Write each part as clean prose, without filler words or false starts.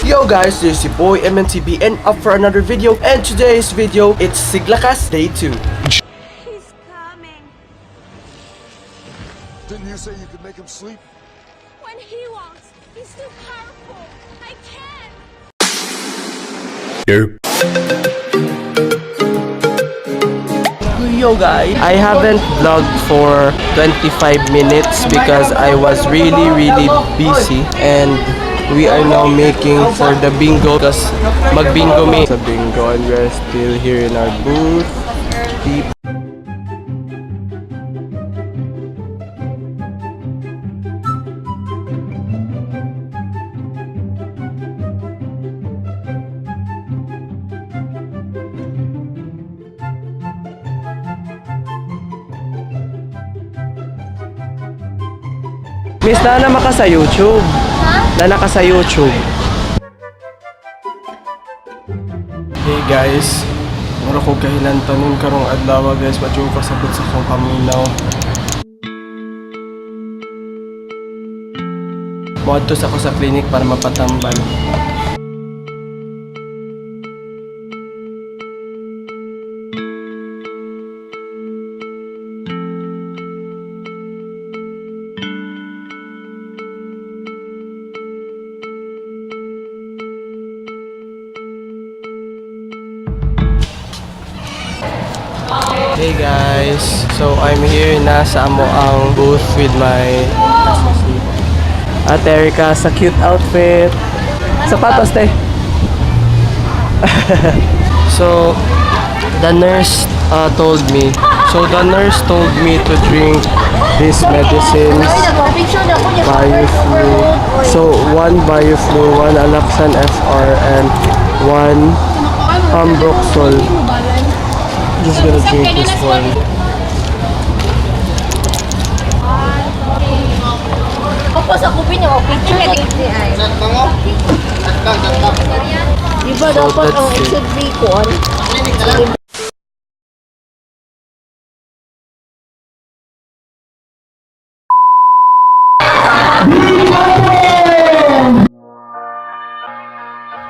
Yo guys, this is your boy MNTB and up for another video, and today's video, it's Siglakas Day 2. He's coming. Didn't you say you could make him sleep? When he wants, he's too powerful. I can't. Yo guys, I haven't vlogged for 25 minutes because I was really really busy, and we are now making for the bingo because magbingo mi sa bingo, and we are still here in our booth. Deep. Miss Nana, maka sa YouTube. Nana ka sa YouTube. Hey guys, mura ko kahilantanon karong adlaw, guys, wa jud ko kasabot sa akong paminaw. Moadto sa ako sa clinic para mapatambal. Hey guys, so I'm here na sa amo ang booth with my Ate Erica sa cute outfit. Sapatos, te. So the nurse told me. So the nurse told me to drink these medicines. Bioflu. So one Bioflu, one Alaxan FR, and one Ambroxol. Just gonna drink this one. Opo, sa kupin niyo, picture na Di ba So, dapat that's ang it. Exit B ko?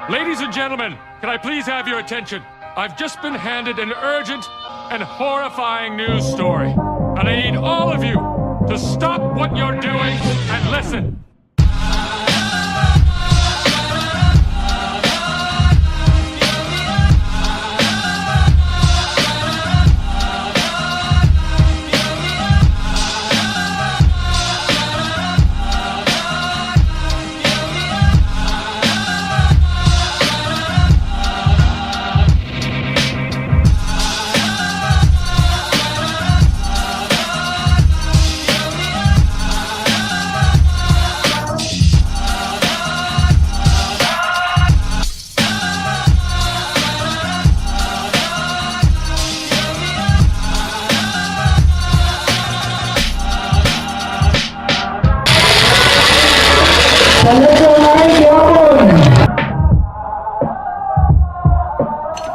Ladies and gentlemen, can I please have your attention? I've just been handed an urgent and horrifying news story. And I need all of you to stop what you're doing and listen.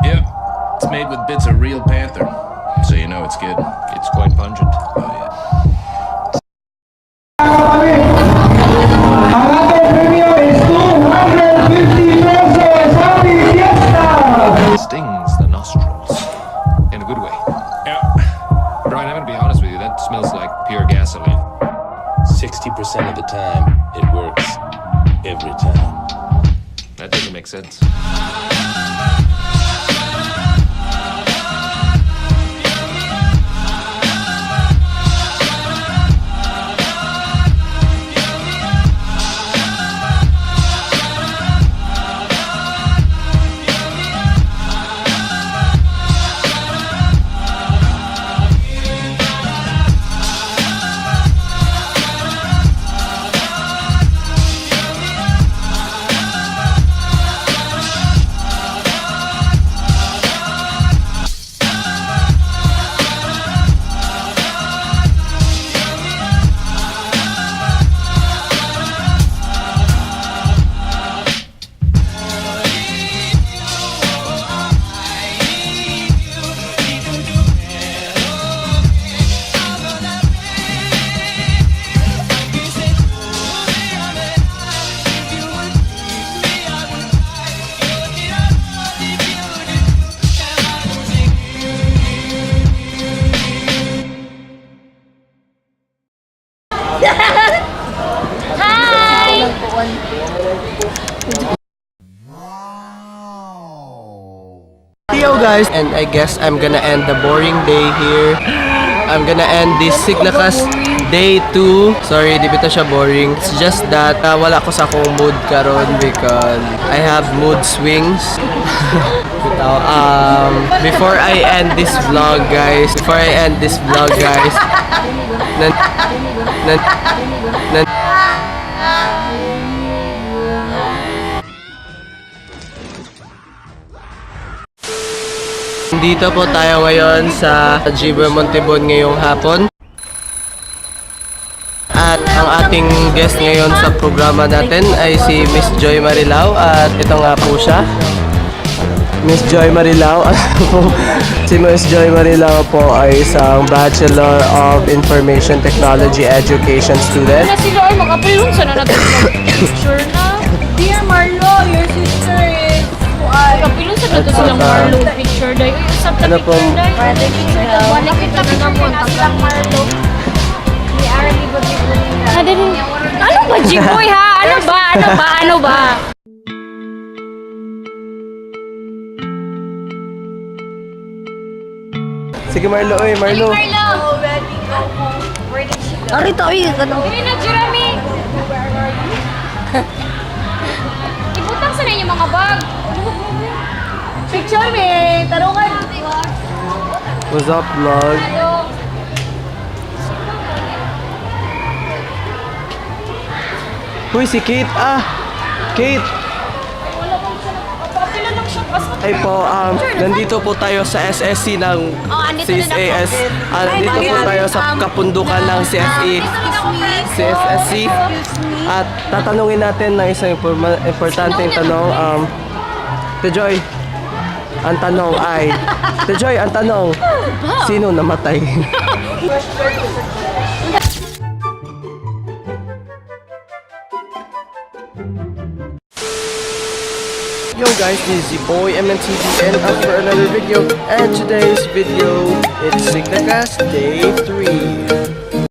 Yep. It's made with bits of real panther, so you know it's good. It's quite pungent. Oh, yeah. Ang ating premium is 250 pesos. Happy Fiesta! Stings the nostrils. In a good way. Yeah. Brian, I'm gonna be honest with you, that smells like pure gasoline. 60% of the time, it works. Every time. That doesn't make sense. kuan. Yo guys, and I guess I'm gonna end the boring day here. I'm gonna end this Siglakas day 2. Sorry, di bitaw siya boring. It's just that wala ko sa akong mood karon because I have mood swings. Bitaw. Before I end this vlog, guys, before I end this vlog, guys, nan, nan, nan, Dito po tayo ngayon sa Giber Montebon ngayong hapon. At ang ating guest ngayon sa programa natin ay si Miss Joy Marilao at ito nga po siya. Miss Joy Marilao. Si Miss Joy Marilao po ay isang Bachelor of Information Technology Education student. Na sila ay makapilon sa na natin picture na. Dear Marlo, your sister is kuan. Kapilon sa nato At silang saka- Marlo picture day. Uy, usap ta Ano picture pong- day. Picture ta balik kita picture na silang Marlo. Ano ba, Jiboy ha? Ano ba? Ano ba? Ano ba? Sige Marlo, oy Marlo. Arito ay ano. Dili na, Jeremy! Ibutang sa ninyo mga bag. Picture me, tarungan. What's up, vlog? Huy, si Kate ah! Kate! Ay po, nandito po tayo sa SSC ng Oh, andito na CSAS. Ah, nandito po tayo sa kapundukan ng CSE, CSSC. At tatanungin natin ng isang importanteng tanong. Te Joy, ang tanong ay, Te Joy, ang tanong, sino namatay? Yo guys, this is your boy MNTV and up for another video. And today's video, it's Siglakas Day 3.